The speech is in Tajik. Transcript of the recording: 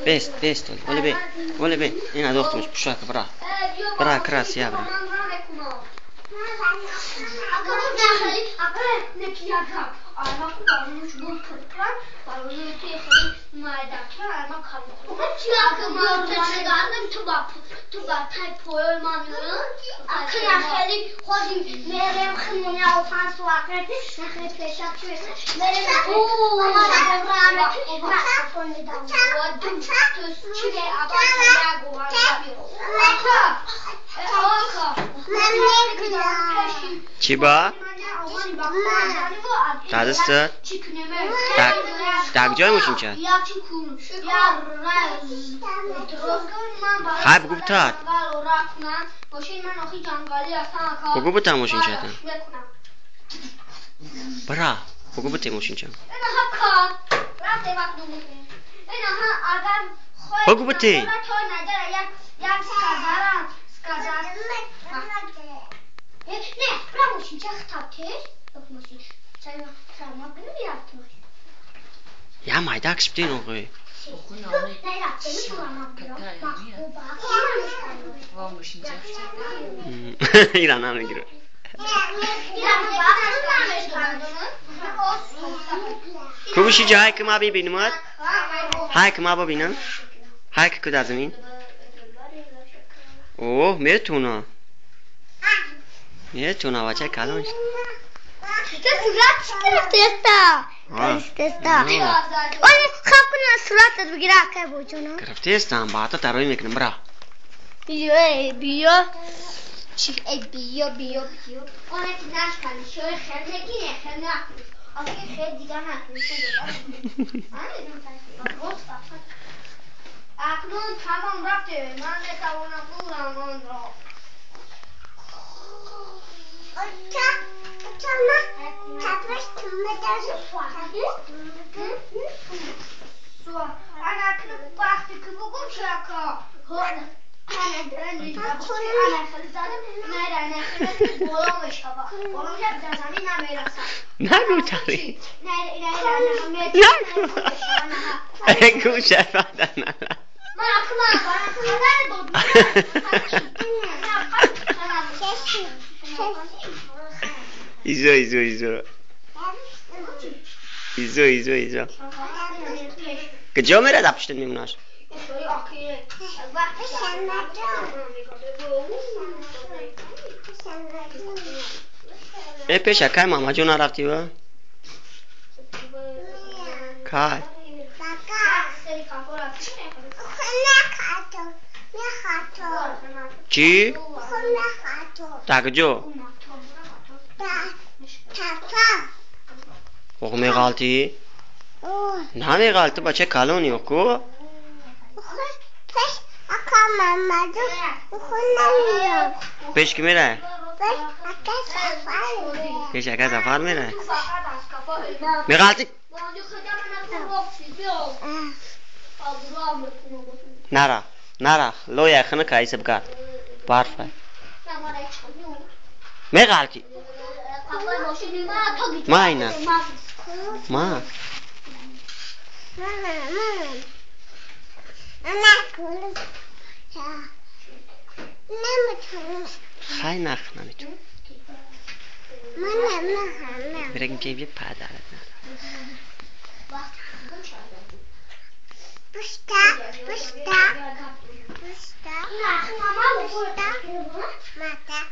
Бест, бест, оле бе, оле бе. Ина дохтумш пушак бра. Бра крас я бра. Чиба? Дадиста? Так ҷой мошинча? Хай бугу бутад. Бугу бута мошинчата. Бра, бугу буте мошинча. Бугу буте. Я майдак шптин оғой. Ира намегирад. Кубиши ҷа ҳай ки ма бибинамад? Ҳай ки ма бибинам? Ҳай ки куда замин? Оҳ, метуна. Метуна, бача калон. Сурат гирифтеста. Гирифтеста. Оли хаб куна суратат бигира акай боҷонам. Гирифтестам, баъда тарои мекунам, бра. Биё, эй, биё. Чи, эй, биё, биё, биё. Оне ки нашкани, шои хел мегире, хел накунӣ. Охи хел дига накунӣ. Акнун тамом рафте, ман метавонам хӯрам онро. Нагу тари. Нагу. Гӯша бадан. Изо, изо, изо. Изо, изо, изо. Куҷо мерад апуштат мемонаш? Э пеша кай мамаҷон нарафтӣ ва? Кай? Чӣ? Дар куҷо? Оғ меғалтӣ? Намеғалтӣ, бача калони ку? Пеш ки мерай? Пеш ака Зафар мерай? Меғалтӣ? Нара, нара, лоя хина кайса бигар. Барфай. Меғалтӣ? Майна. Ма. Хай нах наметун. Бирагим ки бия падарат на. Пушта, пушта, пушта, пушта, мата.